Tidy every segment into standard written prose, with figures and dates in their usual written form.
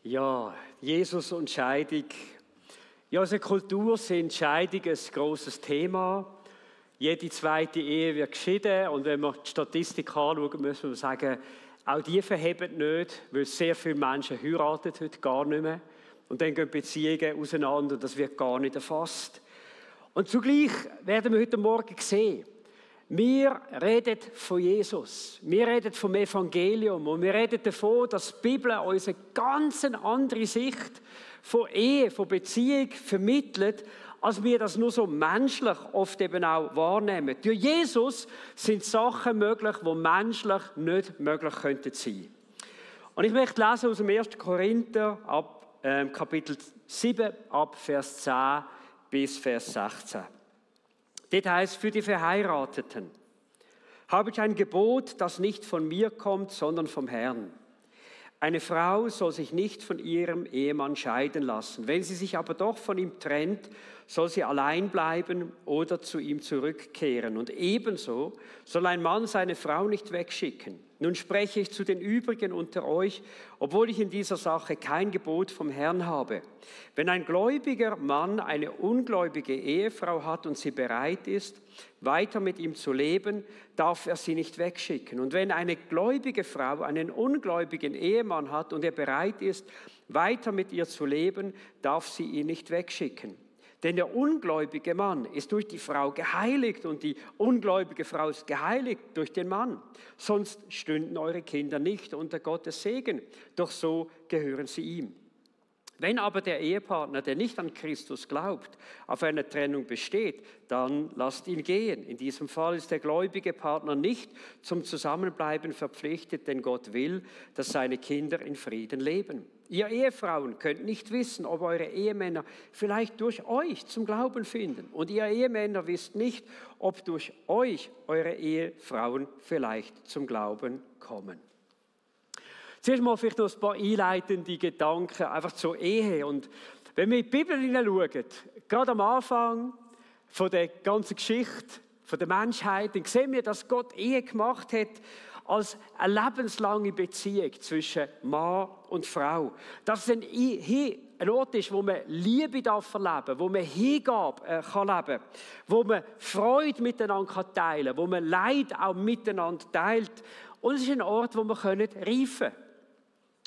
Ja, Jesus und Scheidung. Ja, in unserer Kultur sind Scheidungen ein grosses Thema. Jede zweite Ehe wird geschieden. Und wenn wir die Statistik anschauen, müssen wir sagen, auch die verheben nicht, weil sehr viele Menschen heiraten heute gar nicht mehr. Und dann gehen Beziehungen auseinander und das wird gar nicht erfasst. Und zugleich werden wir heute Morgen sehen, wir reden von Jesus, wir reden vom Evangelium und wir reden davon, dass die Bibel uns eine ganz andere Sicht von Ehe, von Beziehung vermittelt, als wir das nur so menschlich oft eben auch wahrnehmen. Durch Jesus sind Sachen möglich, die menschlich nicht möglich könnten sein. Und ich möchte lesen aus dem 1. Korinther ab Kapitel 7, ab Vers 10 bis Vers 16. Das heißt, für die Verheirateten habe ich ein Gebot, das nicht von mir kommt, sondern vom Herrn. Eine Frau soll sich nicht von ihrem Ehemann scheiden lassen. Wenn sie sich aber doch von ihm trennt, soll sie allein bleiben oder zu ihm zurückkehren. Und ebenso soll ein Mann seine Frau nicht wegschicken. Nun spreche ich zu den übrigen unter euch, obwohl ich in dieser Sache kein Gebot vom Herrn habe. Wenn ein gläubiger Mann eine ungläubige Ehefrau hat und sie bereit ist, weiter mit ihm zu leben, darf er sie nicht wegschicken. Und wenn eine gläubige Frau einen ungläubigen Ehemann hat und er bereit ist, weiter mit ihr zu leben, darf sie ihn nicht wegschicken. Denn der ungläubige Mann ist durch die Frau geheiligt und die ungläubige Frau ist geheiligt durch den Mann. Sonst stünden eure Kinder nicht unter Gottes Segen, doch so gehören sie ihm. Wenn aber der Ehepartner, der nicht an Christus glaubt, auf eine Trennung besteht, dann lasst ihn gehen. In diesem Fall ist der gläubige Partner nicht zum Zusammenbleiben verpflichtet, denn Gott will, dass seine Kinder in Frieden leben. Ihr Ehefrauen könnt nicht wissen, ob eure Ehemänner vielleicht durch euch zum Glauben finden. Und ihr Ehemänner wisst nicht, ob durch euch eure Ehefrauen vielleicht zum Glauben kommen. Zuerst mal vielleicht noch ein paar einleitende Gedanken einfach zur Ehe. Und wenn wir in die Bibel hineinschauen, gerade am Anfang von der ganzen Geschichte von der Menschheit, dann sehen wir, dass Gott Ehe gemacht hat als eine lebenslange Beziehung zwischen Mann und Frau. Dass es ein Ort ist, wo man Liebe erleben darf, wo man Hingabe kann leben, wo man Freude miteinander teilen kann, wo man Leid auch miteinander teilt. Und es ist ein Ort, wo wir reifen können.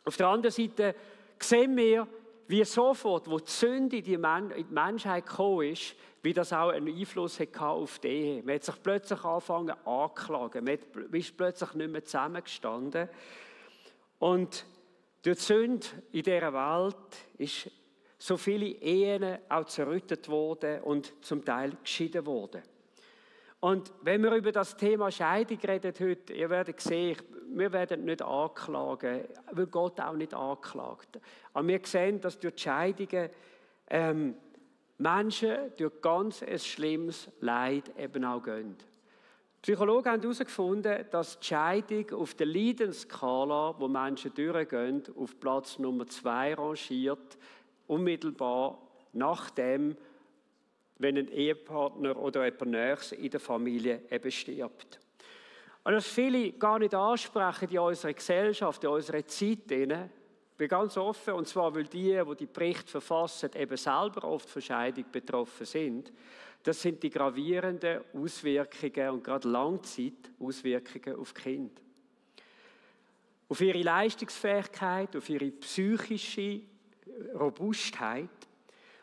Auf der anderen Seite sehen wir, wie sofort, wo die Sünde in die Menschheit gekommen ist, wie das auch einen Einfluss hatte auf die Ehe. Man hat sich plötzlich angefangen anzuklagen. Man ist plötzlich nicht mehr zusammengestanden. Und durch die Sünde in dieser Welt ist so viele Ehen auch zerrüttet worden und zum Teil geschieden worden. Und wenn wir über das Thema Scheidung reden heute, ihr werdet sehen, wir werden nicht anklagen, weil Gott auch nicht anklagt. Aber wir sehen, dass durch die Scheidungen Menschen durch ganz ein schlimmes Leid eben auch gehen. Die Psychologen haben herausgefunden, dass die Scheidung auf der Leidensskala, wo Menschen durchgehen, auf Platz Nummer 2 rangiert, unmittelbar nachdem, wenn ein Ehepartner oder jemand Nächstes in der Familie eben stirbt. Und das viele gar nicht ansprechen in unserer Gesellschaft, in unserer Zeit. Ich bin ganz offen, und zwar, weil die Berichte verfassen, eben selber oft von Scheidung betroffen sind. Das sind die gravierenden Auswirkungen und gerade Langzeitauswirkungen auf die Kinder. Auf ihre Leistungsfähigkeit, auf ihre psychische Robustheit.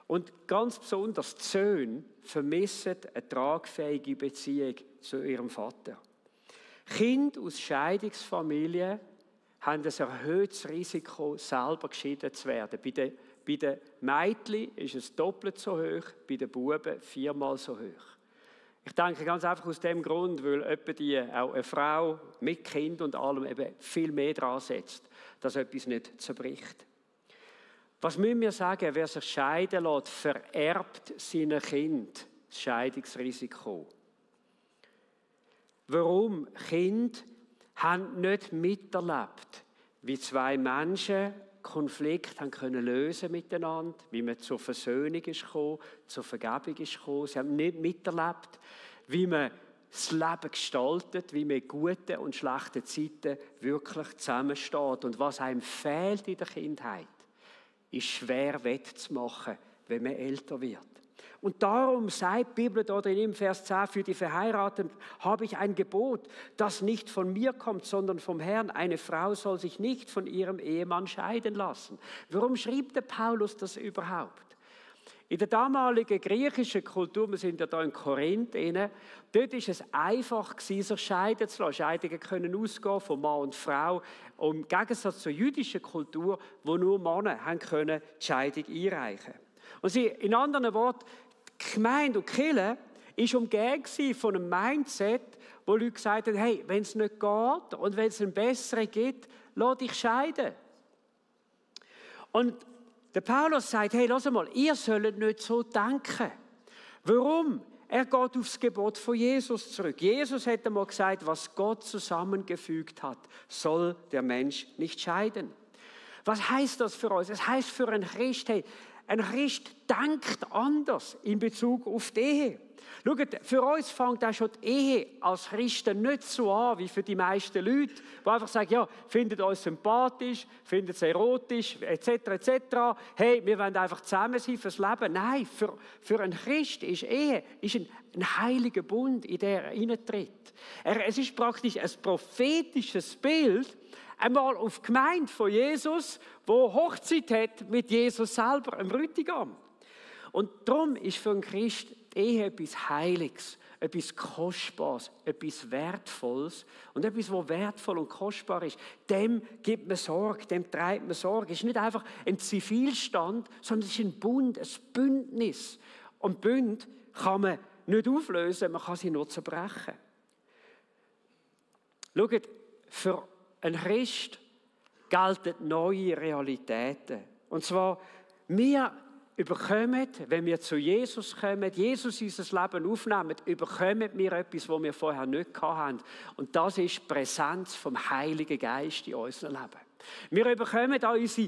Und ganz besonders die Söhne vermissen eine tragfähige Beziehung zu ihrem Vater. Kinder aus Scheidungsfamilien haben ein erhöhtes Risiko, selber geschieden zu werden. Bei den Mädchen ist es doppelt so hoch, bei den Buben 4-mal so hoch. Ich denke ganz einfach aus dem Grund, weil auch eine Frau mit Kind und allem eben viel mehr daran setzt, dass etwas nicht zerbricht. Was müssen wir sagen? Wer sich scheiden lässt, vererbt seinem Kind das Scheidungsrisiko. Warum? Kinder haben nicht miterlebt, wie zwei Menschen Konflikte haben können lösen miteinander, wie man zur Versöhnung ist gekommen, zur Vergebung ist gekommen. Sie haben nicht miterlebt, wie man das Leben gestaltet, wie man in guten und schlechten Zeiten wirklich zusammensteht und was einem fehlt in der Kindheit. ist schwer wettzumachen, wenn man älter wird. Und darum sagt die Bibel dort im Vers 10, für die Verheirateten habe ich ein Gebot, das nicht von mir kommt, sondern vom Herrn. Eine Frau soll sich nicht von ihrem Ehemann scheiden lassen. Warum schrieb der Paulus das überhaupt? In der damaligen griechischen Kultur, wir sind ja da in Korinth, dort war es einfach, sich scheiden zu lassen. Scheidungen können ausgehen von Mann und Frau. Und im Gegensatz zur jüdischen Kultur, wo nur Männer haben können die Scheidung einreichen. Und in anderen Worten, die Gemeinde und die Kirche war umgeben von einem Mindset, wo Leute gesagt haben, hey, wenn es nicht geht und wenn es einen besseren gibt, lass dich scheiden. Und der Paulus sagt, hey, lass mal, ihr sollt nicht so denken. Warum? Er geht aufs Gebot von Jesus zurück. Jesus hat einmal gesagt, was Gott zusammengefügt hat, soll der Mensch nicht scheiden. Was heißt das für uns? Es heißt für einen Christ, hey, ein Christ denkt anders in Bezug auf die Ehe. Schaut, für uns fängt auch schon die Ehe als Christen nicht so an, wie für die meisten Leute, die einfach sagen, ja, findet uns sympathisch, findet es erotisch, etc., etc. Hey, wir wollen einfach zusammen sein fürs Leben. Nein, für einen Christ ist Ehe ein heiliger Bund, in der er hineintritt. Es ist praktisch ein prophetisches Bild, einmal auf die Gemeinde von Jesus, wo Hochzeit hat mit Jesus selber, dem Bräutigam. Und darum ist für einen Christ die Ehe etwas Heiliges, etwas Kostbares, etwas Wertvolles. Und etwas, was wertvoll und kostbar ist, dem gibt man Sorge, dem trägt man Sorge. Es ist nicht einfach ein Zivilstand, sondern es ist ein Bund, ein Bündnis. Und Bund kann man nicht auflösen, man kann sie nur zerbrechen. Schaut, für ein Christ gelten neue Realitäten. Und zwar, wir überkommen, wenn wir zu Jesus kommen, Jesus in unser Leben aufnehmen, überkommen wir etwas, was wir vorher nicht hatten. Und das ist die Präsenz vom Heiligen Geist in unserem Leben. Wir überkommen an unser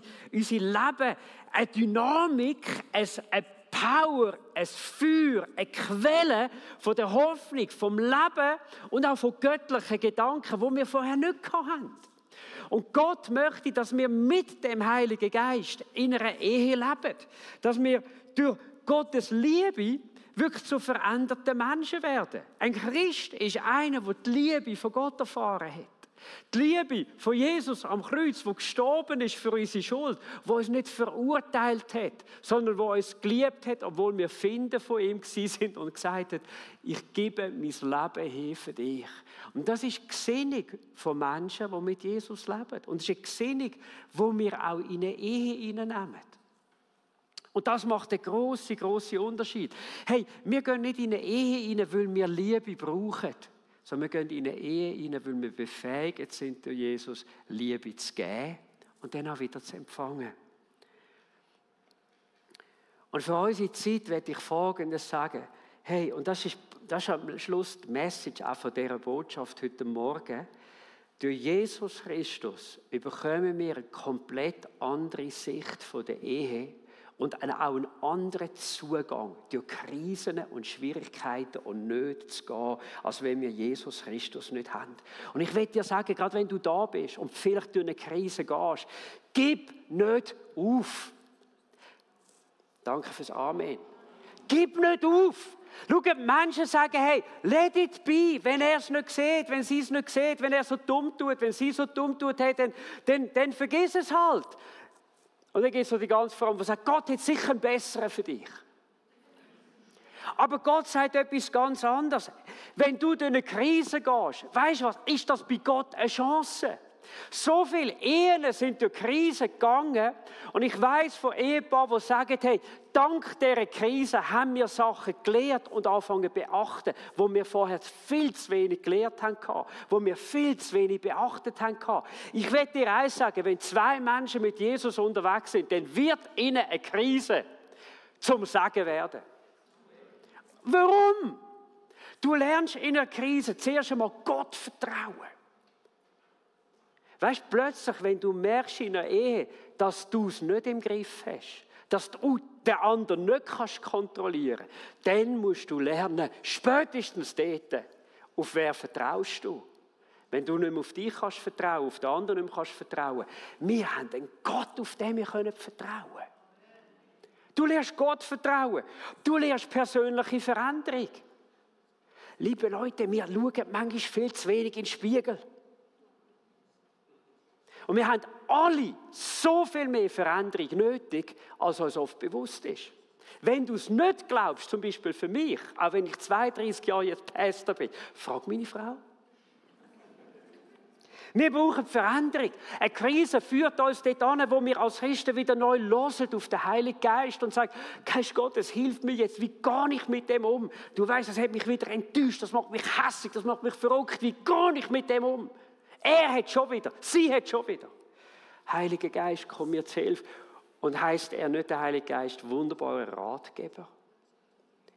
Leben eine Dynamik, eine Power, ein Feuer, eine Quelle von der Hoffnung, vom Leben und auch von göttlichen Gedanken, die wir vorher nicht hatten. Und Gott möchte, dass wir mit dem Heiligen Geist in einer Ehe leben. Dass wir durch Gottes Liebe wirklich zu veränderten Menschen werden. Ein Christ ist einer, der die Liebe von Gott erfahren hat. Die Liebe von Jesus am Kreuz, der gestorben ist für unsere Schuld, der uns nicht verurteilt hat, sondern der uns geliebt hat, obwohl wir Finden von ihm sind und gesagt hat, ich gebe mein Leben hin für dich. Und das ist die Gesinnung von Menschen, die mit Jesus leben. Und es ist eine Gesinnung, die wir auch in eine Ehe hineinnehmen. Und das macht einen grossen Unterschied. Hey, wir gehen nicht in eine Ehe hinein, weil wir Liebe brauchen, sondern wir gehen in eine Ehe hinein, weil wir befähigt sind, durch Jesus Liebe zu geben und dann auch wieder zu empfangen. Und für unsere Zeit werde ich Folgendes sagen. Hey, und das ist am Schluss die Message auch von dieser Botschaft heute Morgen. Durch Jesus Christus bekommen wir eine komplett andere Sicht von der Ehe und auch einen anderen Zugang, durch Krisen und Schwierigkeiten und Nöte zu gehen, als wenn wir Jesus Christus nicht haben. Und ich will dir sagen, gerade wenn du da bist und vielleicht durch eine Krise gehst, gib nicht auf. Danke fürs Amen. Gib nicht auf. Schau, Menschen sagen, hey, let it be, wenn er es nicht sieht, wenn sie es nicht sieht, wenn er so dumm tut, wenn sie so dumm tut, hey, dann vergiss es halt. Und dann gibt es so die ganze Frau, die sagt, Gott hat sicher einen besseren für dich. Aber Gott sagt etwas ganz anderes. Wenn du durch eine Krise gehst, weißt du was, ist das bei Gott eine Chance? So viele Ehen sind durch Krisen gegangen und ich weiss von Ehepaaren, die sagen, hey, dank dieser Krise haben wir Sachen gelernt und angefangen zu beachten, wo wir vorher viel zu wenig gelernt haben, wo wir viel zu wenig beachtet haben. Ich werde dir eins sagen, wenn zwei Menschen mit Jesus unterwegs sind, dann wird ihnen eine Krise zum Sagen werden. Warum? Du lernst in einer Krise zuerst einmal Gott vertrauen. Weißt du, plötzlich, wenn du merkst in einer Ehe, dass du es nicht im Griff hast, dass du den anderen nicht kontrollieren kannst, dann musst du lernen, spätestens dort, auf wer vertraust du. Wenn du nicht mehr auf dich kannst vertrauen, auf den anderen nicht mehr kannst vertrauen. Wir haben einen Gott, auf den wir vertrauen können. Du lernst Gott vertrauen. Du lernst persönliche Veränderung. Liebe Leute, wir schauen manchmal viel zu wenig in den Spiegel. Und wir haben alle so viel mehr Veränderung nötig, als uns oft bewusst ist. Wenn du es nicht glaubst, zum Beispiel für mich, auch wenn ich 32 Jahre jetzt Pastor bin, frag meine Frau. Wir brauchen Veränderung. Eine Krise führt uns dort an, wo wir als Christen wieder neu hören auf den Heiligen Geist und sagen, Geist Gottes, hilf mir jetzt, wie gehe ich mit dem um? Du weißt, das hat mich wieder enttäuscht, das macht mich hässlich, das macht mich verrückt, wie gehe ich mit dem um? Er hat schon wieder, sie hat schon wieder. Heiliger Geist, komm mir zu Hilfe. Und heisst er nicht, der Heilige Geist, wunderbarer Ratgeber?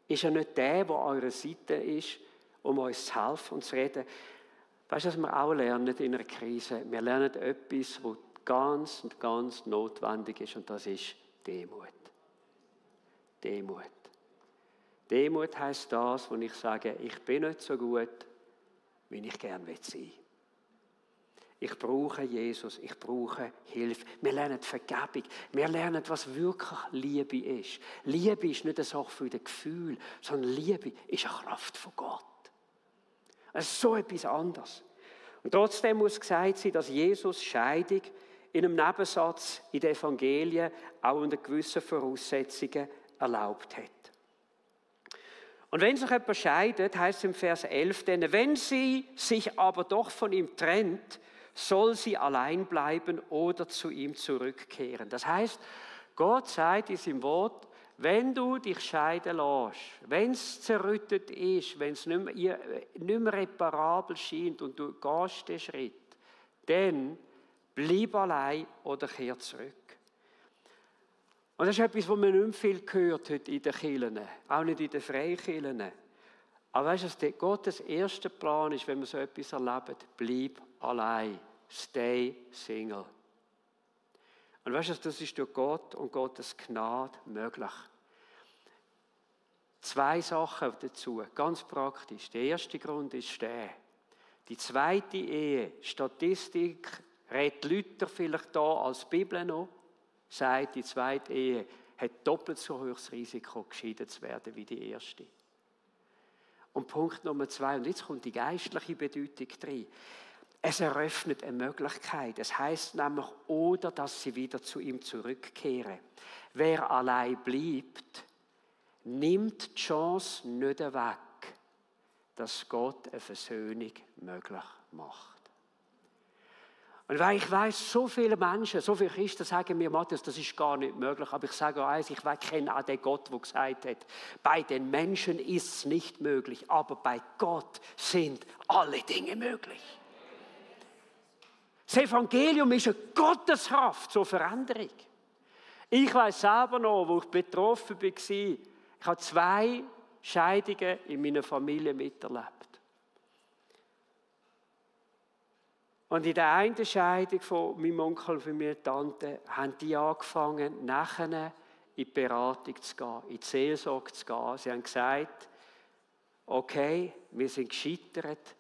Ist er nicht der an eurer Seite ist, um uns zu helfen und zu reden? Weißt du, was wir auch lernen in einer Krise? Wir lernen etwas, was ganz, ganz notwendig ist, und das ist Demut. Demut. Demut heisst das, wo ich sage, ich bin nicht so gut, wie ich gerne sein will. Ich brauche Jesus, ich brauche Hilfe. Wir lernen Vergebung. Wir lernen, was wirklich Liebe ist. Liebe ist nicht eine Sache für das Gefühl, sondern Liebe ist eine Kraft von Gott. Es ist so etwas anderes. Und trotzdem muss gesagt sein, dass Jesus Scheidung in einem Nebensatz in den Evangelien auch unter gewissen Voraussetzungen erlaubt hat. Und wenn sich jemand scheidet, heißt es im Vers 11, denn wenn sie sich aber doch von ihm trennt, soll sie allein bleiben oder zu ihm zurückkehren. Das heißt, Gott sagt in seinem Wort, wenn du dich scheiden lässt, wenn es zerrüttet ist, wenn es nicht mehr reparabel scheint und du gehst den Schritt, dann bleib allein oder kehr zurück. Und das ist etwas, was man nicht mehr viel gehört heute in den Kirchen, auch nicht in den Freikirchen. Aber weißt du, Gottes erster Plan ist, wenn man so etwas erlebt, bleib allein, stay single. Und weißt du, das ist durch Gott und Gottes Gnade möglich. 2 Sachen dazu, ganz praktisch. Der erste Grund ist der. Die zweite Ehe, Statistik, redet Luther vielleicht da als Bibel noch, sagt, die zweite Ehe hat doppelt so hohes Risiko, geschieden zu werden wie die erste. Und Punkt Nummer 2, und jetzt kommt die geistliche Bedeutung rein. Es eröffnet eine Möglichkeit. Es heisst nämlich, oder dass sie wieder zu ihm zurückkehren. Wer allein bleibt, nimmt die Chance nicht weg, dass Gott eine Versöhnung möglich macht. Und weil ich weiss, so viele Menschen, so viele Christen sagen mir, Matthias, das ist gar nicht möglich. Aber ich sage auch eins, ich kenne auch den Gott, der gesagt hat, bei den Menschen ist es nicht möglich, aber bei Gott sind alle Dinge möglich. Das Evangelium ist eine Gotteskraft zur Veränderung. Ich weiss selber noch, wo ich betroffen war, ich habe 2 Scheidungen in meiner Familie miterlebt. Und in der einen Scheidung von meinem Onkel und von meiner Tante haben die angefangen, nachher in die Beratung zu gehen, in die Seelsorge zu gehen. Sie haben gesagt, okay, wir sind gescheitert,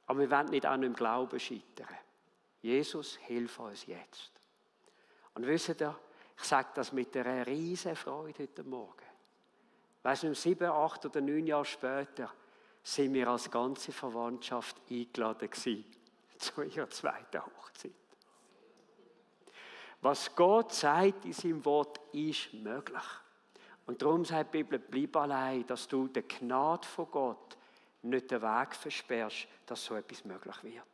aber wir wollen nicht an dem Glauben scheitern. Jesus, hilf uns jetzt. Und wisst ihr, ich sage das mit einer riesen Freude heute Morgen. Weißt du, 7, 8 oder 9 Jahre später sind wir als ganze Verwandtschaft eingeladen gewesen zu ihrer 2. Hochzeit. Was Gott sagt in seinem Wort, ist möglich. Und darum sagt die Bibel, bleib allein, dass du der Gnade von Gott nicht den Weg versperrst, dass so etwas möglich wird.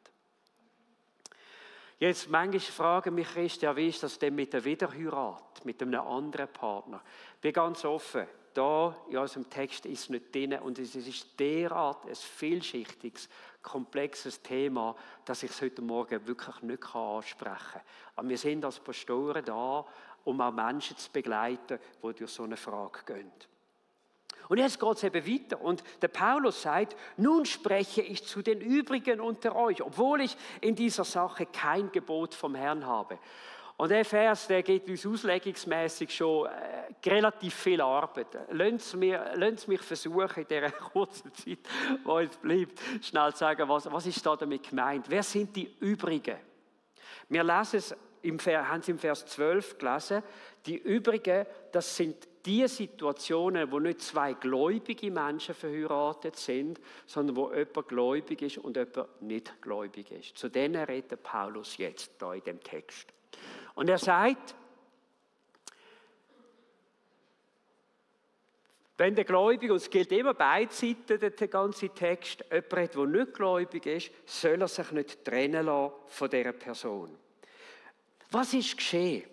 Jetzt manchmal fragen mich Christen, ja, wie ist das denn mit der Wiederheirat, mit einem anderen Partner? Ich bin ganz offen. Da in unserem Text ist es nicht drin und es ist derart ein vielschichtiges, komplexes Thema, dass ich es heute Morgen wirklich nicht ansprechen kann. Aber wir sind als Pastoren da, um auch Menschen zu begleiten, die durch so eine Frage gehen. Und jetzt geht es eben weiter. Und der Paulus sagt, nun spreche ich zu den übrigen unter euch, obwohl ich in dieser Sache kein Gebot vom Herrn habe. Und der Vers, der geht uns auslegungsmässig schon relativ viel Arbeit. Lasst mich versuchen, in dieser kurzen Zeit, die uns bleibt, schnell zu sagen, was ist da damit gemeint? Wer sind die Übrigen? Wir lesen es haben Sie im Vers 12 gelesen, die übrigen, das sind die Situationen, wo nicht zwei gläubige Menschen verheiratet sind, sondern wo jemand gläubig ist und jemand nicht gläubig ist. Zu denen redet Paulus jetzt da in dem Text. Und er sagt, wenn der Gläubige, und es gilt immer beide Seiten, der ganze Text, jemand hat, der nicht gläubig ist, soll er sich nicht trennen lassen von dieser Person. Was ist geschehen?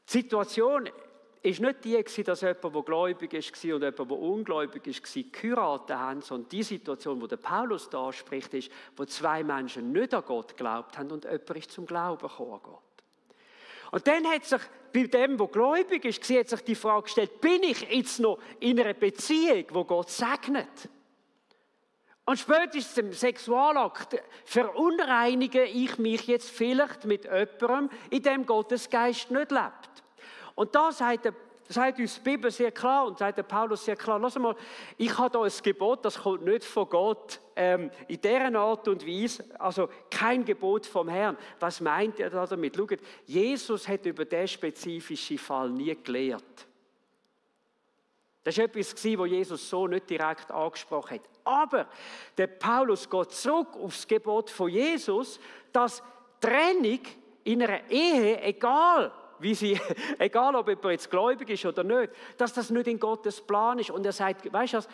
Die Situation war nicht die, dass jemand, der gläubig war und jemand, der ungläubig war, geheiratet haben, sondern die Situation, die der Paulus da spricht, ist, wo zwei Menschen nicht an Gott geglaubt haben und jemand ist zum Glauben gekommen an Gott. Und dann hat sich bei dem, der gläubig ist, hat sich die Frage gestellt, bin ich jetzt noch in einer Beziehung, wo Gott segnet? Und spätestens im Sexualakt verunreinige ich mich jetzt vielleicht mit jemandem, in dem Gottes Geist nicht lebt. Und da sagt uns die Bibel sehr klar und sagt der Paulus sehr klar, lass mal, ich habe da ein Gebot, das kommt nicht von Gott in dieser Art und Weise, also kein Gebot vom Herrn. Was meint er da damit? Schaut, Jesus hat über diesen spezifischen Fall nie gelehrt. Das war etwas, was Jesus so nicht direkt angesprochen hat. Aber der Paulus geht zurück aufs Gebot von Jesus, dass Trennung in einer Ehe, egal ob jemand jetzt gläubig ist oder nicht, dass das nicht in Gottes Plan ist. Und er sagt, weißt du was,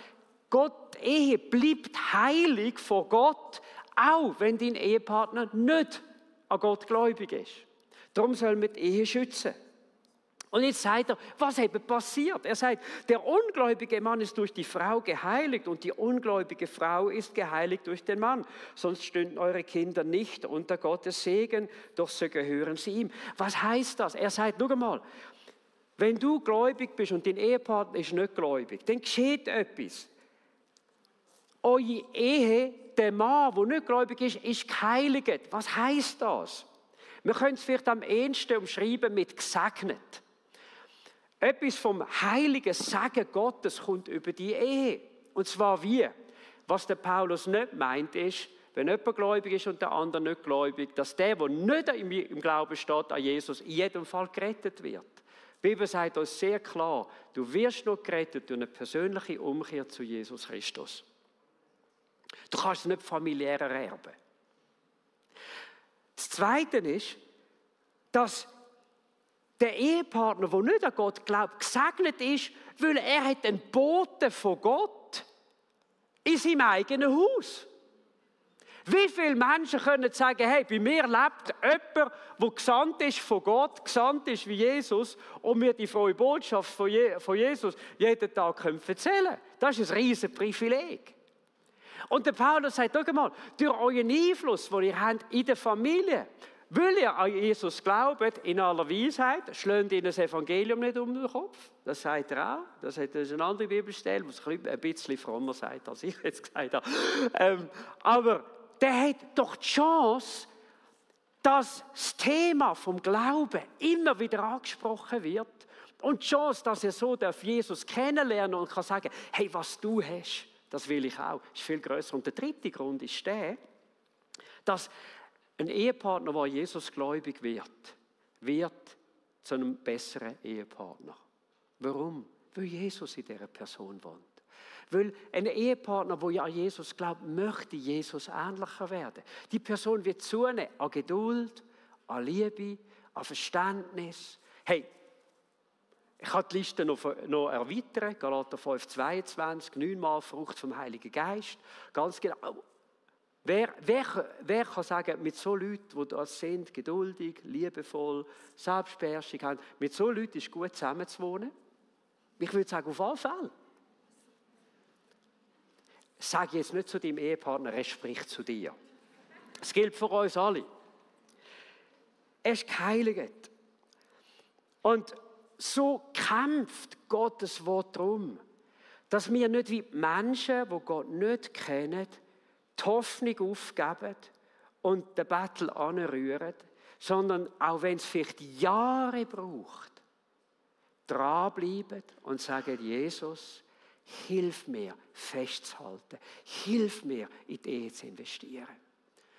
Gott, Ehe bleibt heilig vor Gott, auch wenn dein Ehepartner nicht an Gott gläubig ist. Darum soll man die Ehe schützen. Und jetzt sagt er, was eben passiert? Er sagt, der ungläubige Mann ist durch die Frau geheiligt und die ungläubige Frau ist geheiligt durch den Mann. Sonst stünden eure Kinder nicht unter Gottes Segen, doch so gehören sie ihm. Was heißt das? Er sagt, schau mal, wenn du gläubig bist und dein Ehepartner ist nicht gläubig, dann geschieht etwas. Eure Ehe, der Mann, der nicht gläubig ist geheiligt. Was heißt das? Wir können es vielleicht am ehesten umschreiben mit gesegnet. Etwas vom heiligen Segen Gottes kommt über die Ehe. Und zwar wie? Was der Paulus nicht meint ist, wenn jemand gläubig ist und der andere nicht gläubig, dass der nicht im Glauben steht an Jesus, in jedem Fall gerettet wird. Die Bibel sagt uns sehr klar, du wirst noch gerettet durch eine persönliche Umkehr zu Jesus Christus. Du kannst es nicht familiär ererben. Das Zweite ist, dass der Ehepartner, der nicht an Gott glaubt, gesegnet ist, weil er hat einen Boten von Gott in seinem eigenen Haus. Wie viele Menschen können sagen, hey, bei mir lebt jemand, der gesandt ist von Gott, gesandt ist wie Jesus und mir die frohe Botschaft von Jesus jeden Tag erzählen können. Das ist ein riesen Privileg. Und der Paulus sagt, schau mal, durch euren Einfluss, den ihr habt in der Familie, weil ihr an Jesus glaubt, in aller Weisheit, schlägt ihnen das Evangelium nicht um den Kopf. Das sagt er auch. Das ist eine andere Bibelstelle, die ein bisschen frommer sagt, als ich jetzt gesagt habe. Aber der hat doch die Chance, dass das Thema vom Glauben immer wieder angesprochen wird. Und die Chance, dass er so Jesus kennenlernen und kann sagen, hey, was du hast, das will ich auch. Das ist viel grösser. Und der dritte Grund ist der, dass ein Ehepartner, der Jesus gläubig wird zu einem besseren Ehepartner. Warum? Weil Jesus in dieser Person wohnt. Weil ein Ehepartner, der an Jesus glaubt, möchte Jesus ähnlicher werden. Die Person wird zunehmen an Geduld, an Liebe, an Verständnis. Hey, ich kann die Liste noch erweitern. Galater 5,22, 9-mal Frucht vom Heiligen Geist. Ganz genau. Wer kann sagen, mit so Leuten, die das sind, geduldig, liebevoll, selbstbeherrschend haben, mit so Leuten ist es gut zusammenzuwohnen? Ich würde sagen, auf alle Fälle. Sag jetzt nicht zu deinem Ehepartner, er spricht zu dir. Es gilt für uns alle. Er ist geheiligt. Und so kämpft Gottes Wort darum, dass wir nicht wie Menschen, die Gott nicht kennen, die Hoffnung aufgeben und den Battle anrühren, sondern auch wenn es vielleicht Jahre braucht, dranbleiben und sagen, Jesus, hilf mir festzuhalten, hilf mir in die Ehe zu investieren.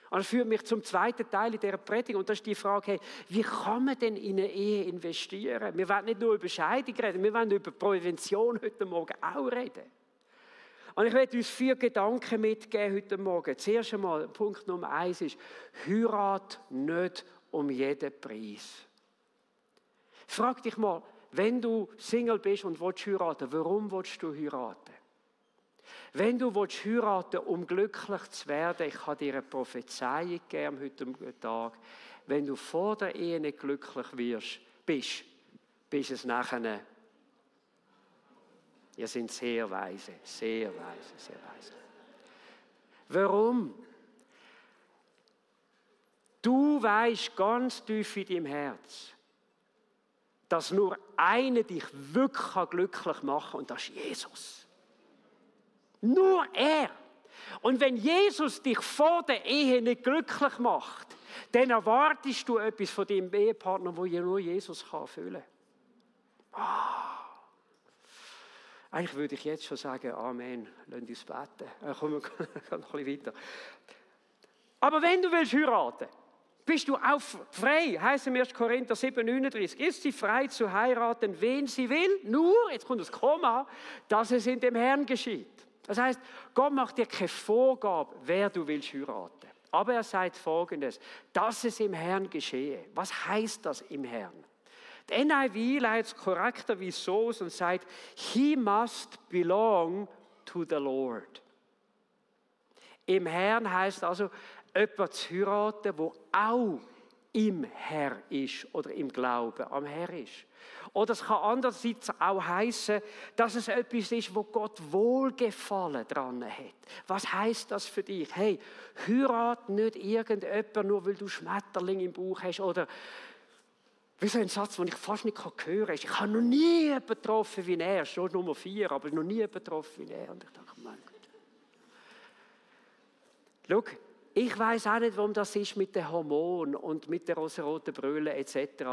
Und das führt mich zum zweiten Teil in dieser Predigt. Und das ist die Frage, hey, wie kann man denn in eine Ehe investieren? Wir wollen nicht nur über Scheidung reden, wir wollen über Prävention heute Morgen auch reden. Und ich werde uns 4 Gedanken mitgeben heute Morgen. Zuerst einmal, Punkt Nummer 1 ist, heirat nicht um jeden Preis. Frag dich mal, wenn du Single bist und willst heiraten, warum willst du heiraten? Wenn du heiraten willst, um glücklich zu werden, ich habe dir eine Prophezeiung gegeben heute Tag, wenn du vor der Ehe nicht glücklich bist es nachher. Ihr seid sehr weise, sehr weise, sehr weise. Warum? Du weißt ganz tief in deinem Herz, dass nur einer dich wirklich glücklich machen kann, und das ist Jesus. Nur er. Und wenn Jesus dich vor der Ehe nicht glücklich macht, dann erwartest du etwas von deinem Ehepartner, das nur Jesus erfüllen kann. Eigentlich würde ich jetzt schon sagen, Amen, lasst uns beten. Komm, wir gehen noch ein bisschen weiter. Aber wenn du willst heiraten, bist du auch frei, heisst im 1. Korinther 7,39. Ist sie frei zu heiraten, wen sie will? Nur, jetzt kommt das Komma, dass es in dem Herrn geschieht. Das heißt, Gott macht dir keine Vorgabe, wer du willst heiraten. Aber er sagt Folgendes, dass es im Herrn geschehe. Was heißt das im Herrn? Die NIV leitet es korrekterweise so aus und sagt, he must belong to the Lord. Im Herrn heißt also, jemanden zu heiraten, der auch im Herr ist oder im Glauben am Herr ist. Oder es kann andererseits auch heißen, dass es etwas ist, wo Gott Wohlgefallen dran hat. Was heißt das für dich? Hey, heirat nicht irgendjemanden, nur weil du Schmetterling im Bauch hast. Oder wie so ein Satz, den ich fast nicht hören kann. Ich habe noch nie jemanden getroffen wie er. Schon Nummer 4, aber noch nie jemanden getroffen wie er. Und ich dachte, mein Gott. Schau, ich weiss auch nicht, warum das ist mit den Hormonen und mit der rosaroten Brille etc.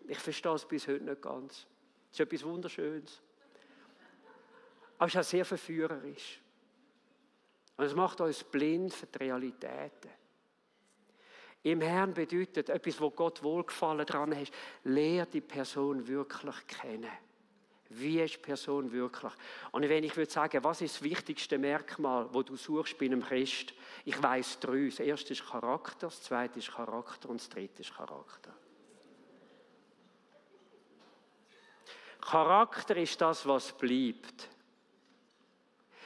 Ich verstehe es bis heute nicht ganz. Es ist etwas Wunderschönes. Aber es ist auch sehr verführerisch. Und es macht uns blind für die Realitäten. Im Herrn bedeutet etwas, wo Gott Wohlgefallen dran hat, lehre die Person wirklich kennen. Wie ist die Person wirklich? Und wenn ich würde sagen, was ist das wichtigste Merkmal, das du suchst bei einem Christ? Ich weiss 3. Das erste ist Charakter, das zweite ist Charakter und das dritte ist Charakter. Charakter ist das, was bleibt.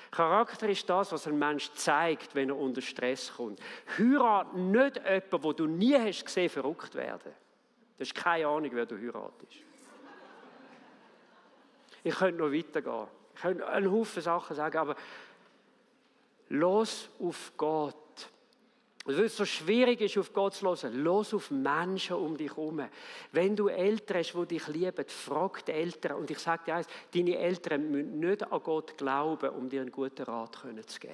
Charakter ist das, was ein Mensch zeigt, wenn er unter Stress kommt. Heirat nicht jemanden, den du nie hast gesehen, verrückt werden. Du hast keine Ahnung, wer du heiratest. Ich könnte noch weitergehen. Ich könnte einen Haufen Sachen sagen, aber los auf Gott. Und weil es so schwierig ist, auf Gott zu hören, los auf Menschen um dich herum. Wenn du Eltern hast, die dich lieben, frag die Eltern. Und ich sage dir eins, deine Eltern müssen nicht an Gott glauben, um dir einen guten Rat zu geben.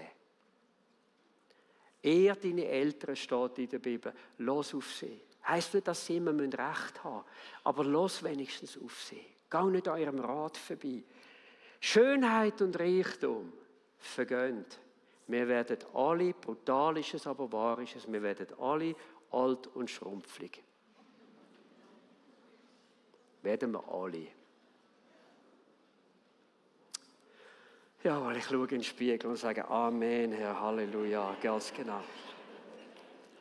Eher deine Eltern steht in der Bibel. Los auf sie. Heisst nicht, dass sie immer Recht haben müssen, aber los wenigstens auf sie. Geh nicht an ihrem Rat vorbei. Schönheit und Reichtum vergönnt. Wir werden alle, brutal ist es, aber wahr ist es, wir werden alle alt und schrumpflig. Werden wir alle. Ja, weil ich schaue in den Spiegel und sage Amen, Herr, Halleluja, ganz genau.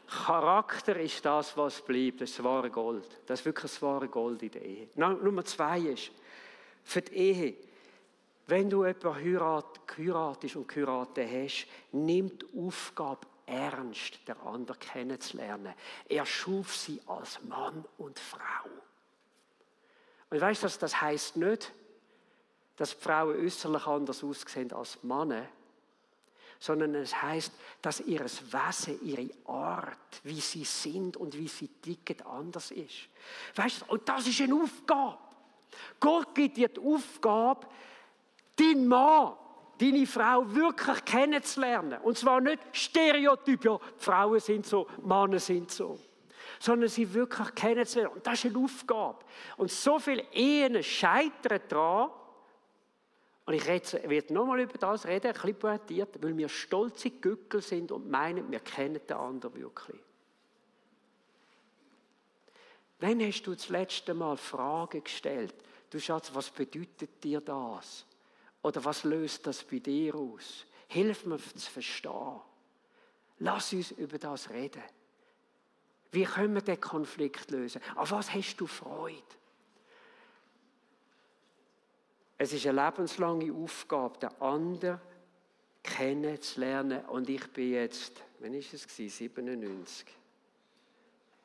Charakter ist das, was bleibt, das ist das wahre Gold. Das ist wirklich das wahre Gold in der Ehe. Nummer 2 ist, für die Ehe, wenn du jemanden heiratest und geheiratet hast, nimm die Aufgabe ernst, den anderen kennenzulernen. Er schuf sie als Mann und Frau. Und weißt du, das heisst nicht, dass die Frauen äußerlich anders aussehen als Männer, sondern es heisst, dass ihr Wesen, ihre Art, wie sie sind und wie sie ticken, anders ist. Weißt du, und das ist eine Aufgabe. Gott gibt dir die Aufgabe, deinen Mann, deine Frau wirklich kennenzulernen. Und zwar nicht Stereotyp, ja, Frauen sind so, Männer sind so. Sondern sie wirklich kennenzulernen. Und das ist eine Aufgabe. Und so viele Ehen scheitern daran. Und ich werde nochmal über das reden, ein bisschen pointiert, weil wir stolze Gückel sind und meinen, wir kennen den anderen wirklich. Wann hast du das letzte Mal Fragen gestellt? Du Schatz, was bedeutet dir das? Oder was löst das bei dir aus? Hilf mir zu verstehen. Lass uns über das reden. Wie können wir den Konflikt lösen? Auf was hast du Freude? Es ist eine lebenslange Aufgabe, den anderen kennenzulernen. Und ich bin jetzt, wann war es? 97.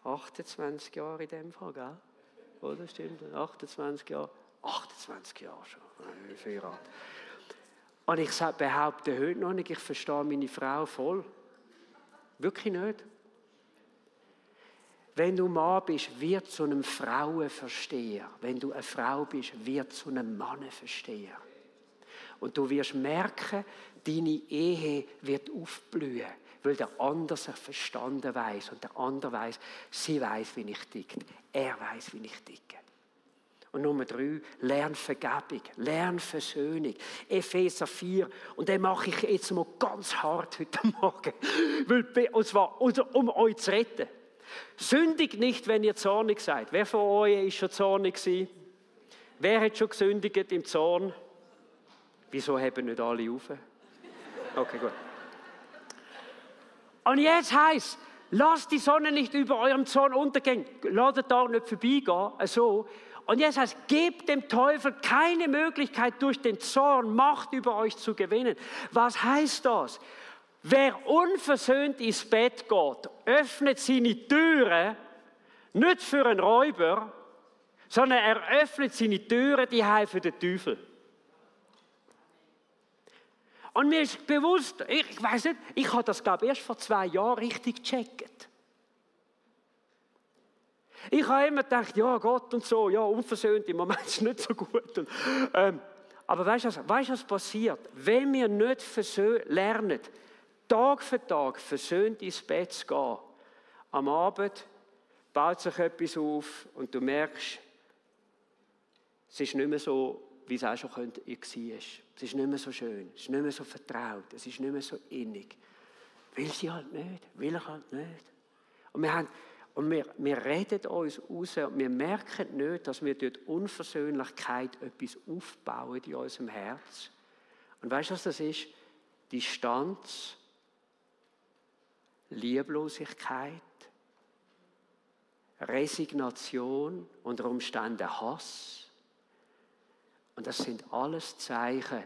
28 Jahre in dem Fall, gell? Oder stimmt das? 28 Jahre? 28 Jahre schon. Verheiratet. Und ich behaupte heute noch nicht, ich verstehe meine Frau voll. Wirklich nicht. Wenn du Mann bist, wird zu einem Frauenversteher. Wenn du eine Frau bist, wird zu einem Mannenversteher. Und du wirst merken, deine Ehe wird aufblühen, weil der andere sich verstanden weiss und der andere weiss, sie weiss, wie ich ticke. Er weiss, wie ich ticke. Und Nummer 3, lern Vergebung, lern Versöhnung. Epheser 4. Und den mache ich jetzt mal ganz hart heute Morgen. Und zwar, um euch zu retten. Sündigt nicht, wenn ihr zornig seid. Wer von euch ist schon zornig gewesen? Wer hat schon gesündigt im Zorn? Wieso haben nicht alle auf? Okay, gut. Und jetzt heisst, lasst die Sonne nicht über eurem Zorn untergehen. Lasst den Tag nicht vorbeigehen. So. Und jetzt heißt, gebt dem Teufel keine Möglichkeit, durch den Zorn Macht über euch zu gewinnen. Was heißt das? Wer unversöhnt ins Bett geht, öffnet seine Türen nicht für einen Räuber, sondern er öffnet seine Türen die für den Teufel. Und mir ist bewusst, ich weiß nicht, ich habe das glaube ich erst vor 2 Jahren richtig gecheckt. Ich habe immer gedacht, ja Gott und so, ja unversöhnt, im Moment ist es nicht so gut. Und, aber weißt du, was passiert? Wenn wir nicht lernen, Tag für Tag versöhnt ins Bett zu gehen, am Abend baut sich etwas auf und du merkst, es ist nicht mehr so, wie es auch schon war. Es ist nicht mehr so schön, es ist nicht mehr so vertraut, es ist nicht mehr so innig. Will sie halt nicht, will ich halt nicht. Und wir reden uns raus und wir merken nicht, dass wir durch Unversöhnlichkeit etwas aufbauen in unserem Herz. Und weißt du, was das ist? Distanz, Lieblosigkeit, Resignation, unter Umständen Hass. Und das sind alles Zeichen,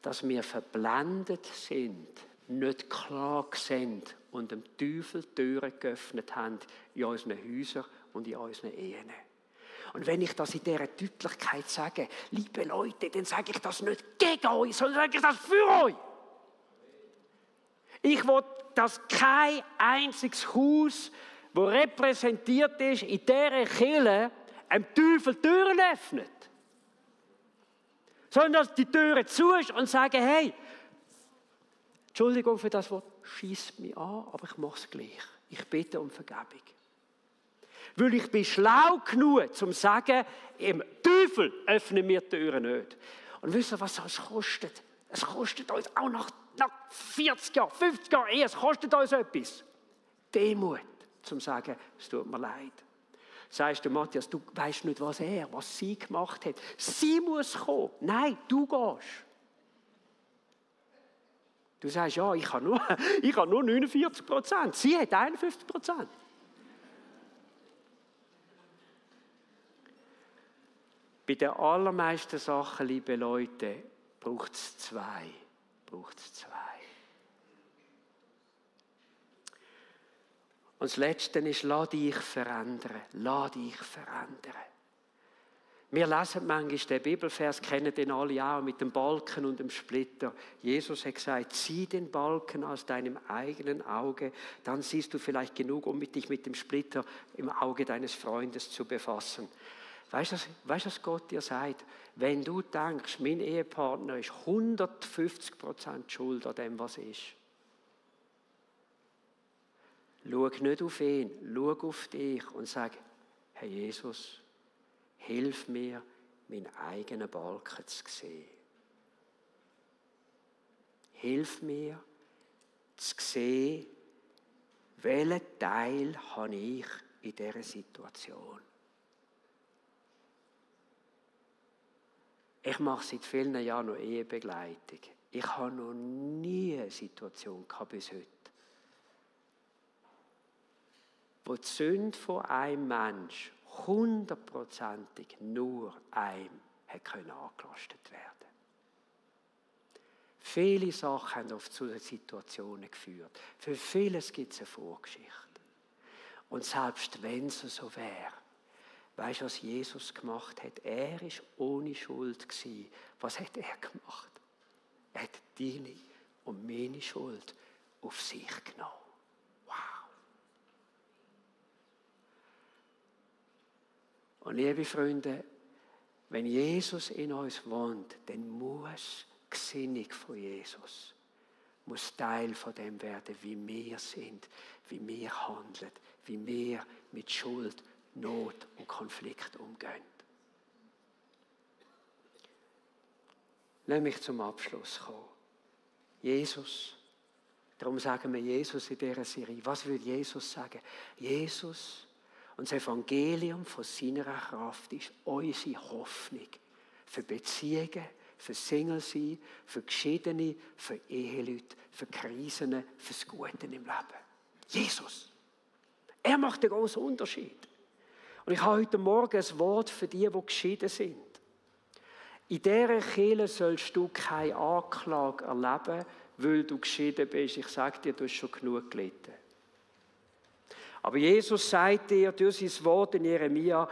dass wir verblendet sind, nicht klar sind und dem Teufel Türen geöffnet haben in unseren Häusern und in unseren Ehen. Und wenn ich das in dieser Deutlichkeit sage, liebe Leute, dann sage ich das nicht gegen euch, sondern sage ich das für euch. Ich will, dass kein einziges Haus, das repräsentiert ist, in dieser Kirche einem Teufel Türen öffnet. Sondern dass die Türen zu ist und sagen, hey, Entschuldigung für das Wort, schiesst mich an, aber ich mache es gleich. Ich bitte um Vergebung. Weil ich bin schlau genug, um zu sagen, im Teufel öffnen mir die Türen nicht. Und wisst ihr, was das kostet? Es kostet uns auch nach 40 Jahren, 50 Jahren Ehe, es kostet uns etwas. Demut, zum zu sagen, es tut mir leid. Sagst du, Matthias, du weißt nicht, was sie gemacht hat. Sie muss kommen. Nein, du gehst. Du sagst, ja, ich habe nur 49%. Sie hat 51%. Bei den allermeisten Sachen, liebe Leute, braucht es zwei. Und das Letzte ist, lass dich verändern. Wir lesen manchmal den Bibelvers, kennen den alle auch, mit dem Balken und dem Splitter. Jesus hat gesagt, zieh den Balken aus deinem eigenen Auge, dann siehst du vielleicht genug, um dich mit dem Splitter im Auge deines Freundes zu befassen. Weißt du, was Gott dir sagt? Wenn du denkst, mein Ehepartner ist 150% schuld an dem, was ist. Schau nicht auf ihn, schau auf dich und sag, Herr Jesus, hilf mir, meinen eigenen Balken zu sehen. Hilf mir, zu sehen, welchen Teil habe ich in dieser Situation. Ich mache seit vielen Jahren noch Ehebegleitung. Ich habe noch nie eine Situation gehabt bis heute, wo die Sünde von einem Menschen 100% nur einem angelastet werden. Viele Sachen haben oft zu Situationen geführt. Für vieles gibt es eine Vorgeschichte. Und selbst wenn es so wäre, weißt du, was Jesus gemacht hat? Er war ohne Schuld. Was hat er gemacht? Er hat deine und meine Schuld auf sich genommen. Wow. Und liebe Freunde, wenn Jesus in uns wohnt, dann muss die Gesinnung von Jesus Teil von dem werden, wie wir sind, wie wir handeln, wie wir mit Schuld, Not und Konflikt umgehen. Lass mich zum Abschluss kommen. Jesus, darum sagen wir Jesus in dieser Serie. Was will Jesus sagen? Jesus und das Evangelium von seiner Kraft ist unsere Hoffnung für Beziehungen, für Single-Sein, für Geschiedene, für Eheleute, für Krisen, für das Gute im Leben. Jesus. Er macht den großen Unterschied. Und ich habe heute Morgen ein Wort für die geschieden sind. In dieser Kirche sollst du keine Anklage erleben, weil du geschieden bist. Ich sage dir, du hast schon genug gelitten. Aber Jesus sagt dir durch sein Wort in Jeremia,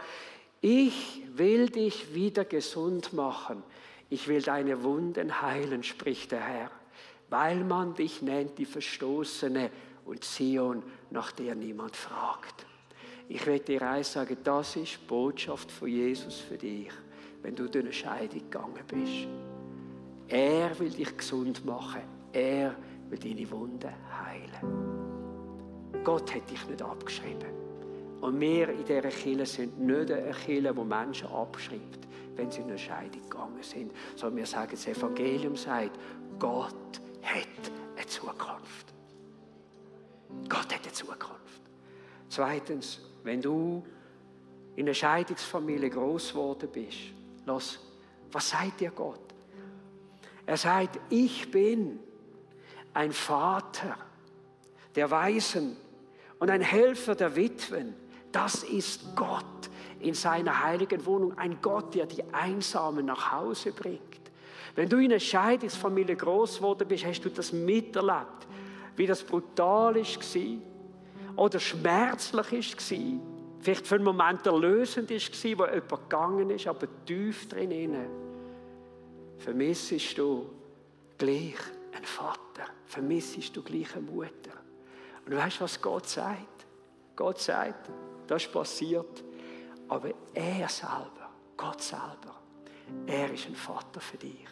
ich will dich wieder gesund machen. Ich will deine Wunden heilen, spricht der Herr, weil man dich nennt, die Verstoßene und Zion, nach der niemand fragt. Ich will dir eins sagen, das ist die Botschaft von Jesus für dich, wenn du durch eine Scheidung gegangen bist. Er will dich gesund machen. Er will deine Wunden heilen. Gott hat dich nicht abgeschrieben. Und wir in dieser Kirche sind nicht eine Kirche, die Menschen abschreibt, wenn sie in eine Scheidung gegangen sind. Sondern wir sagen, das Evangelium sagt, Gott hat eine Zukunft. Gott hat eine Zukunft. Zweitens, wenn du in einer Scheidungsfamilie groß geworden bist, was sagt dir Gott? Er sagt, ich bin ein Vater der Waisen und ein Helfer der Witwen. Das ist Gott in seiner heiligen Wohnung. Ein Gott, der die Einsamen nach Hause bringt. Wenn du in einer Scheidungsfamilie groß geworden bist, hast du das miterlebt, wie das brutal war oder schmerzlich war. Vielleicht für einen Moment erlösend war, wo jemand gegangen ist, aber tief drinnen vermissest du gleich einen Vater, vermissest du gleich eine Mutter. Und du weißt, was Gott sagt? Gott sagt, das ist passiert, aber er selber, Gott selber, er ist ein Vater für dich.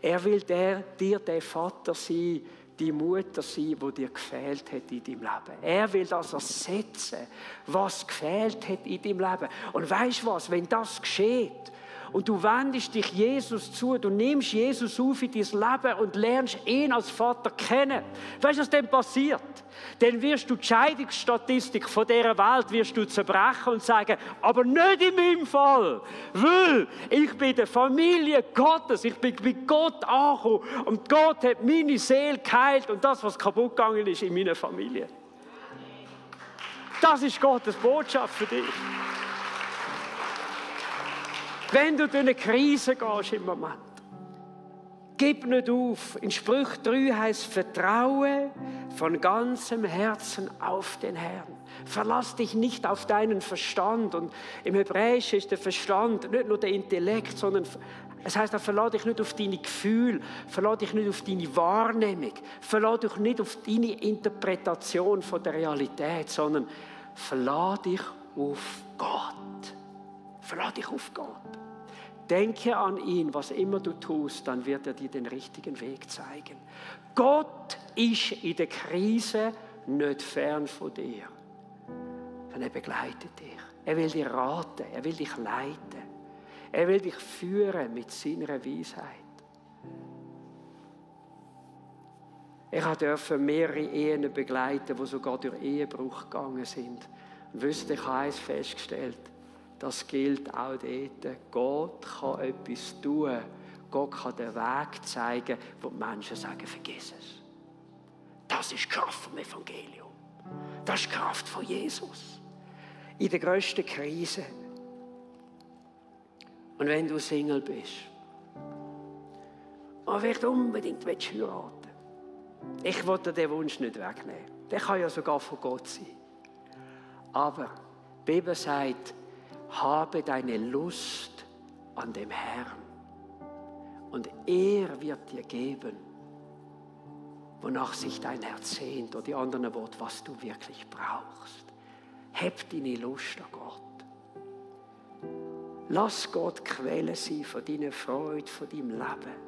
Er will dir der Vater sein, die Mutter sein, die dir gefehlt hat in deinem Leben. Er will das ersetzen, was gefehlt hat in deinem Leben. Und weißt du was, wenn das geschieht und du wendest dich Jesus zu, du nimmst Jesus auf in dein Leben und lernst ihn als Vater kennen. Weißt du, was dann passiert? Dann wirst du die Scheidungsstatistik von dieser Welt wirst du zerbrechen und sagen, aber nicht in meinem Fall, weil ich bin der Familie Gottes, ich bin bei Gott angekommen und Gott hat meine Seele geheilt und das, was kaputt gegangen ist in meiner Familie. Das ist Gottes Botschaft für dich. Wenn du durch eine Krise gehst im Moment, gib nicht auf. In Sprüche 3 heißt Vertraue von ganzem Herzen auf den Herrn. Verlass dich nicht auf deinen Verstand. Und im Hebräischen ist der Verstand nicht nur der Intellekt, sondern es heißt auch, verlass dich nicht auf deine Gefühle, verlass dich nicht auf deine Wahrnehmung, verlass dich nicht auf deine Interpretation von der Realität, sondern verlass dich auf Gott. Verlass dich auf Gott. Denke an ihn, was immer du tust, dann wird er dir den richtigen Weg zeigen. Gott ist in der Krise nicht fern von dir, sondern er begleitet dich. Er will dir raten, er will dich leiten. Er will dich führen mit seiner Weisheit. Ich durfte mehrere Ehen begleiten, die sogar durch Ehebruch gegangen sind. Und wisst ihr, ich habe eines festgestellt, das gilt auch dort. Gott kann etwas tun. Gott kann den Weg zeigen, wo die Menschen sagen, vergiss es. Das ist die Kraft vom Evangelium. Das ist die Kraft von Jesus. In der grössten Krise. Und wenn du Single bist und vielleicht unbedingt heiraten willst, ich will dir den Wunsch nicht wegnehmen. Der kann ja sogar von Gott sein. Aber die Bibel sagt, habe deine Lust an dem Herrn. Und er wird dir geben, wonach sich dein Herz sehnt. Oder die anderen Worte, was du wirklich brauchst. Hab deine Lust an Gott. Lass Gott Quelle sein von deiner Freude, von deinem Leben.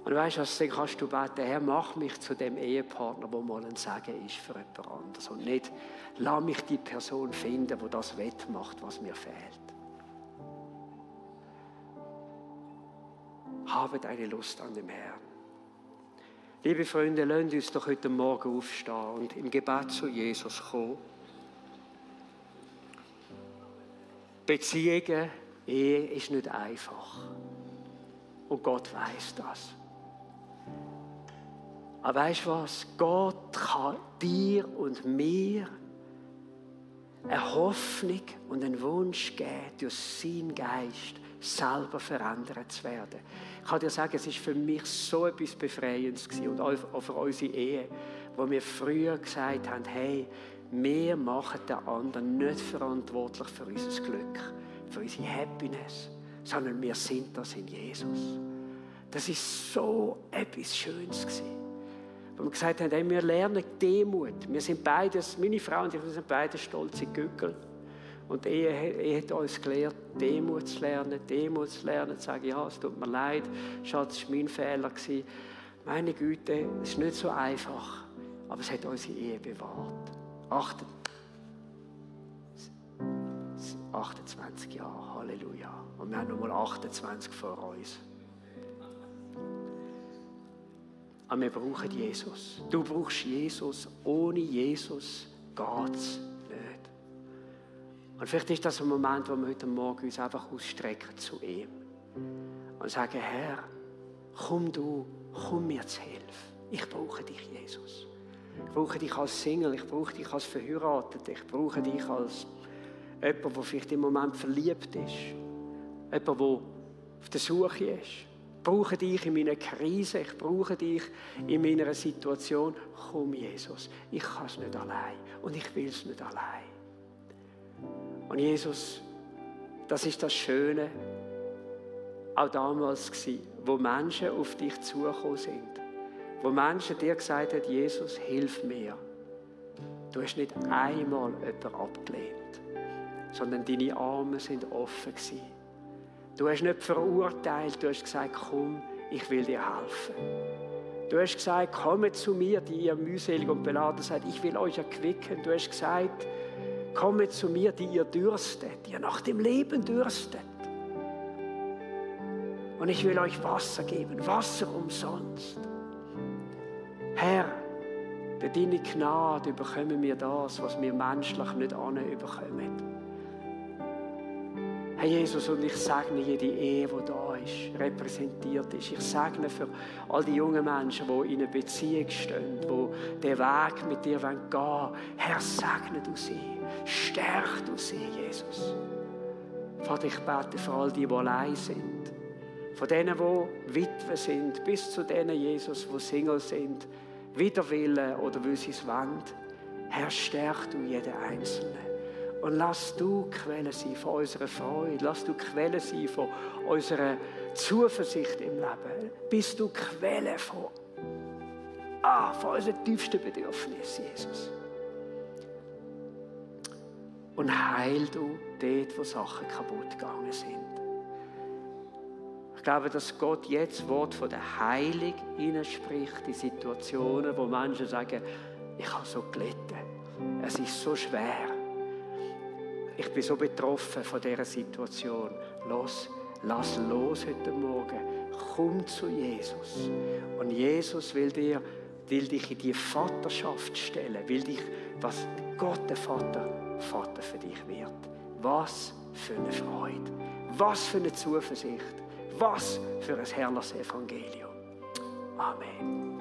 Und weißt du, dann kannst du beten, Herr, mach mich zu dem Ehepartner, der mal ein Segen ist für jemand anderes. Und nicht, lass mich die Person finden, die das wettmacht, was mir fehlt. Habe deine Lust an dem Herrn. Liebe Freunde, lasst uns doch heute Morgen aufstehen und im Gebet zu Jesus kommen. Beziehungen, Ehe ist nicht einfach. Und Gott weiß das. Aber weißt du was? Gott kann dir und mir eine Hoffnung und einen Wunsch geben, durch seinen Geist selber verändert zu werden. Ich kann dir sagen, es war für mich so etwas Befreiendes gewesen, und auch für unsere Ehe, wo wir früher gesagt haben, hey, wir machen den anderen nicht verantwortlich für unser Glück, für unsere Happiness, sondern wir sind das in Jesus. Das ist so etwas Schönes gewesen. Wo wir gesagt haben, hey, wir lernen Demut. Wir sind beides, meine Frau und ich, wir sind beide stolze Gückel. Und er hat uns gelehrt, Demut zu lernen, zu sagen, ja, es tut mir leid, Schatz, es war mein Fehler. Meine Güte, es ist nicht so einfach, aber es hat unsere Ehe bewahrt. 28 Jahre, Halleluja. Und wir haben noch mal 28 vor uns. Aber wir brauchen Jesus. Du brauchst Jesus. Ohne Jesus geht es nicht. Und vielleicht ist das ein Moment, wo wir heute Morgen uns einfach ausstrecken zu ihm. Und sagen, Herr, komm mir zu Hilfe. Ich brauche dich, Jesus. Ich brauche dich als Single, ich brauche dich als Verheirateter, ich brauche dich als jemand, der vielleicht im Moment verliebt ist. Jemand, der auf der Suche ist. Ich brauche dich in meiner Krise, ich brauche dich in meiner Situation. Komm, Jesus, ich kann es nicht allein und ich will es nicht allein. Und Jesus, das ist das Schöne, auch damals gewesen, wo Menschen auf dich zugekommen sind. Wo Menschen dir gesagt haben, Jesus, hilf mir. Du hast nicht einmal jemanden abgelehnt, sondern deine Arme sind offen gewesen. Du hast nicht verurteilt, du hast gesagt, komm, ich will dir helfen. Du hast gesagt, kommt zu mir, die ihr mühselig und beladen seid, ich will euch erquicken. Du hast gesagt, kommt zu mir, die ihr dürstet, die ihr nach dem Leben dürstet. Und ich will euch Wasser geben, Wasser umsonst. Herr, durch deine Gnade bekommen wir das, was wir menschlich nicht bekommen. Herr Jesus, und ich segne jede Ehe, die da ist, repräsentiert ist. Ich segne für all die jungen Menschen, die in einer Beziehung stehen, die den Weg mit dir gehen wollen. Herr, segne du sie, stärk du sie, Jesus. Vater, ich bete für all die allein sind. Von denen, die Witwen sind, bis zu denen, Jesus, die Single sind, wider Willen oder weil sie es wollen. Herr, stärk du jeden Einzelnen. Und lass du Quelle sein von unserer Freude. Lass du Quelle sein von unserer Zuversicht im Leben. Bist du Quelle von unseren tiefsten Bedürfnissen, Jesus. Und heil du dort, wo Sachen kaputt gegangen sind. Ich glaube, dass Gott jetzt das Wort von der Heilung hineinspricht in Situationen, wo Menschen sagen, ich habe so gelitten, es ist so schwer. ich bin so betroffen von dieser Situation. Lass los heute Morgen. Komm zu Jesus. Und Jesus will dich in die Vaterschaft stellen, will dich, was Gott der Vater für dich wird. Was für eine Freude, was für eine Zuversicht, was für ein herrliches Evangelium. Amen.